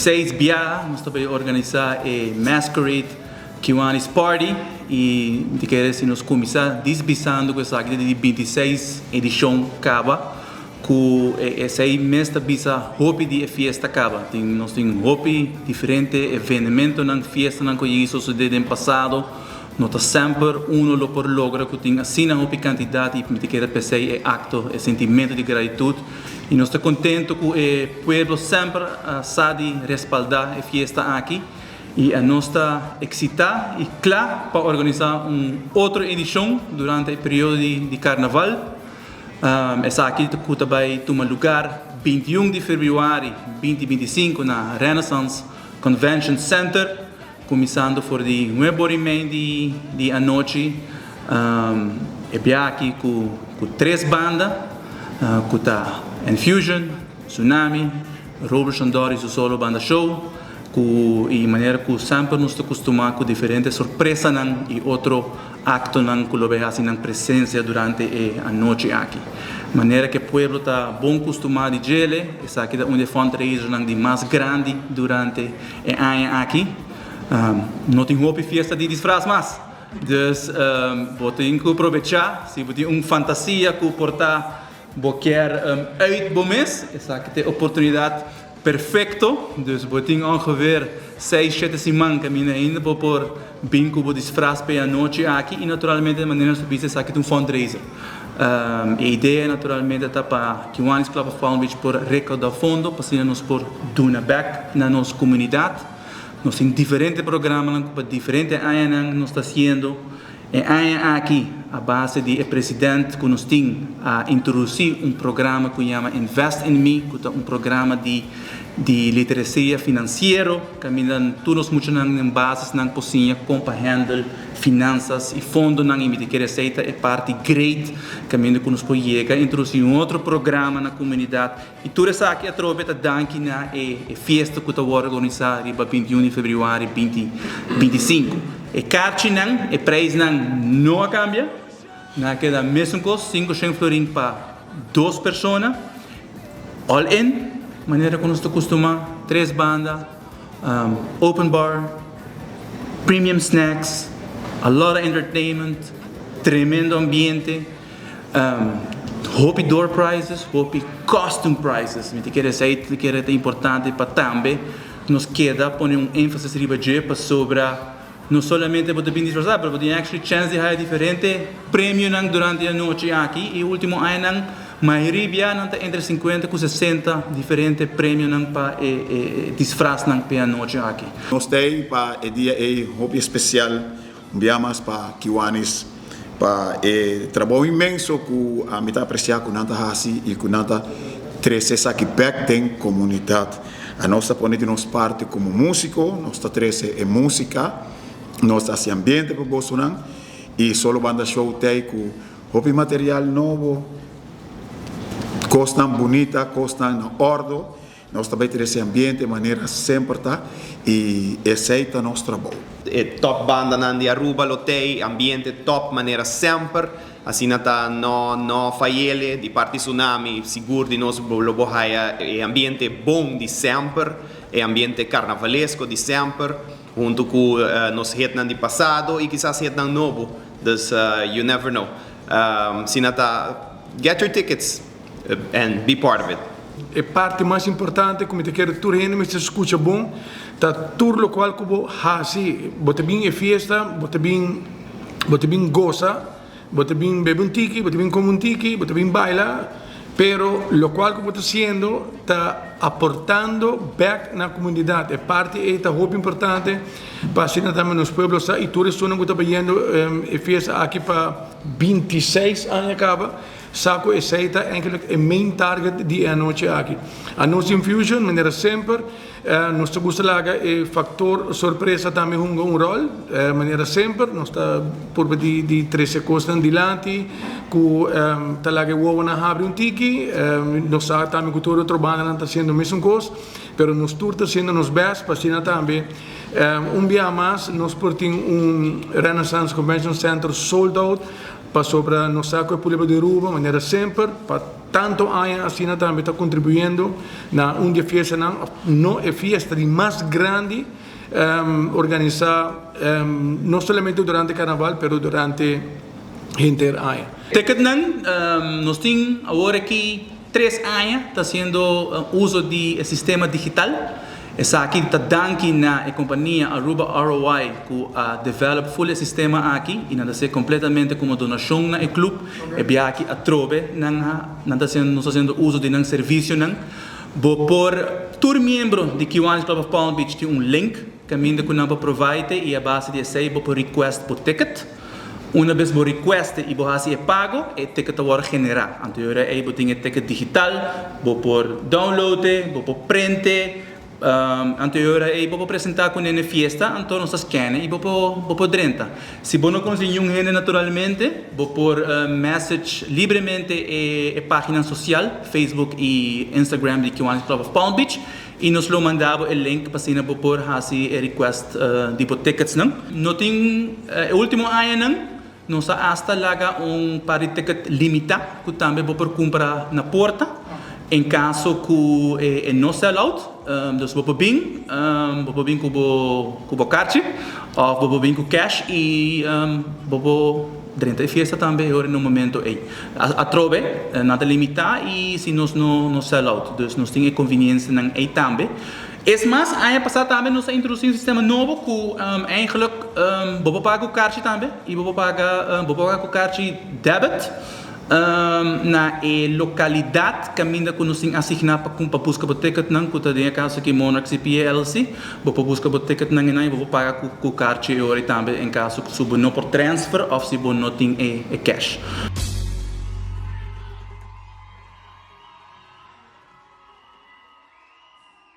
26 biaha nos ta bay organisa e Masquerade Kiwanis Party y mi ta kere si nos cuminsa disbisando cu esaki ta di 26 edicion caba cu esey mes ta bisa hopi di e fiesta caba. Tin nos tin hopi diferente evenementonan, fiestanan cu a yega sosode den pasado. No ta semper uno lo por logra cu tin asina hopi cantidad y mi ta kere p'esey e acto, e sentimento di gratitud y nos ta contento cu e pueblo semper a sa di respalda e fiesta aki y nos ta excita y cla pa organisa un otro edicion durante e periodo di carnaval. Esaki cu ta bay tuma lugar 21 di februari 2025 na Renaissance Convention Center. Kuminsando for di nuebe ora i mei di anochi, e bia aki ku tres banda ku ta Enfusion, Tsunami, Robertson Dori su solo banda show ku i manera ku semper nos ta kustumá ku diferente sorpresanan i otro aktonan ku lo bai hasi nan presensia durante e anochi aki. Manera ku e pueblo ta bon kustumá di djele, esaki ta un di e fundraisernan di mas grandi durante E aña aki no tin hopi fiesta di disfraz mas, dus bo tin ku probechá. Si bo tin un fantasia ku por ta bo kier uit bo mes, esaki ta e oportunidat perfekto. Dus bo tin ongeveer seis, shete siman kaminda ainda bo por bin ku bo disfraz pa e anochi aki i naturalmente di manera nos ta bisa esaki ta un fundraiser. E idea naturalmente ta pa Kiwanis Club of Palm Beach por recauda fondo pa asina nos por duna bek na nos comunidad. Nos tin diferente programanan cu pa diferente añanan nos ta haciendo. E aña aki a base di e president cu nos tin a introduci un programa cu yama Invest in Me cu ta un programa di di literacia financiero caminda tur nos muchanan den basisnan por siña con pa handle Finansas i fondonan i mi ta kere esei ta e parti great kaminda ku nos por yega introdusí un otro programa na komunidat i tur esaki atrobe ta danki na e fiesta ku ta wòrdu organisá riba 21 di febrüari 2025. E karchinan, e preisnan no a kambia, nan a keda mesun kos, 500 florin pa dos persona, all in, manera ku nos ta kustumá, tres banda. Open bar, premium snacks, a lot of entertainment, tremendo ambiente, hopi door prizes, hopi costume prizes. Mi ta kere esei ta kere ta importante pa tambe nos keda pone un énfasis riba dje pasobra no solamente bo ta bin disfrasá pero bo tin actually chance di haya diferente premionan durante e anochi aki y ultimo añanan mayoria bia nan ta entre 50 cu 60 diferente premionan pa e disfrasnan pa e anochi aki. Nos ta ei pa e dia ei hopi especial, un bia mas pa Kiwanis pa e trabou inmenso cu ami ta aprecia cu nan ta haci y cu nan ta trece esaki bek den comunidad. Anos ta pone di nos parti como musico, nos ta trece e musica, nos ta haci ambiente pa bosonan y Solo Banda Show t'ey cu hopi material nobo, cosnan bunita, cosnan na ordo. Nos ta bay trece ambiente manera semper ta y esey ta nos trabou. E top bandanan di Aruba lo t'ey, ambiente top manera semper. Asina ta no no fayele di parti Tsunami sigur di nos lo bo haya e ambiente bon di semper, e ambiente carnavalesco di semper hunto cu nos hitnan di pasado y kisas hitnan nobo, dus you never know. Asina ta get your tickets and be part of it. E parti mas importante ku mi ta kere tur hende mester skucha bon ta tur lokual ku bo hasi. Bo ta bin e fiesta, bo ta bin bo ta bin gosa, bo ta bin bebe un tiki, bo ta bin kome un tiki, bo ta bin baila, pero lokual ku bo ta hasiendo ta aportando bek na komunidat. E parti ei ta hopi importante pa asina tambe nos pueblo sa i tur esunnan ku ta bayendo e fiesta aki pa 26 aña kaba. Sa ku esei ta eigenlijk e main target di e anochi aki. Anochi Infusion, manera semper, nos ta gusta laga e factor sorpresa tambe hunga un rol. Manera semper, nos ta purba di di trece cosnan dilanti cu ta laga e wowonan habri un tiki. Nos sa tambe cu tur otro bandanan ta haciendo mesun cos. Pero nos tur ta haciendo nos best pa asina tambe un biaha mas nos por tin un Renaissance Convention Center sold out pasobra nos sa cu e pueblo di Aruba manera semper pa tanto aña asina tambe ta contribuyendo na un di e fiestanan of no e fiesta di mas grandi organisa no solamente durante carnaval pero durante henter aña. Ticketnan nos tin awor aki Tres aña ta haciendo uso di e sistema digital. Esaki ta danki na e compania Aruba ROI cu a develop full e sistema aki y nan ta hacié completamente como donacion na e club. E bia aki atrobe nan a nan ta haciendo nos ta haciendo uso di nan servicionan. Bo por tur miembro di Kiwanis Club of Palm Beach tin un link caminda cu nan por provide y a base di esey bo por request bo ticket. Una bes bo requeste i bo hasi e pago, e ticket ta wòrdu generá. Anto e ora ei bo tin e ticket digital, bo por download e, bo por print e, anto e ora ei bo por presentá kuné na e fiesta, anto nos ta scan e i bo por bo por drenta. Si bo no konosé niun hende naturalmente, bo por message libremente e e páginanan sosial, Facebook i Instagram di Kiwanis Club of Palm Beach, I nos lo manda bo e link pa asina bo por hasi e request di bo ticketsnan. No tin e ultimo añanan nos a hasta laga un par di ticket limita cu tambe bo por cumpra na porta en caso cu e no sell out. Dus bo por bin, bo por bin cu bo cu bo carchi of bo por bin cu cash y bo por drenta e fiesta tambe e ora na un momento ey. Atrobe, nan ta limitá i si nos no no sell out. Dus nos tin e conveniencenan ei tambe. Es mas, aña pasá tambe nos a introdusí un sistema nobo ku eigenlijk bo por paga ku karchi tambe i bo por paga bo por paga ku karchi debit na e lokalidat kaminda ku nos tin asigná pa pa buska bo ticketnan ku ta den e kaso aki Monarch CPA LLC. Bo por buska bo ticketnan einan i bo por paga ku ku karchi e ora ei tambe en kaso ku bo no por transfer òf si bo no tin e e cash.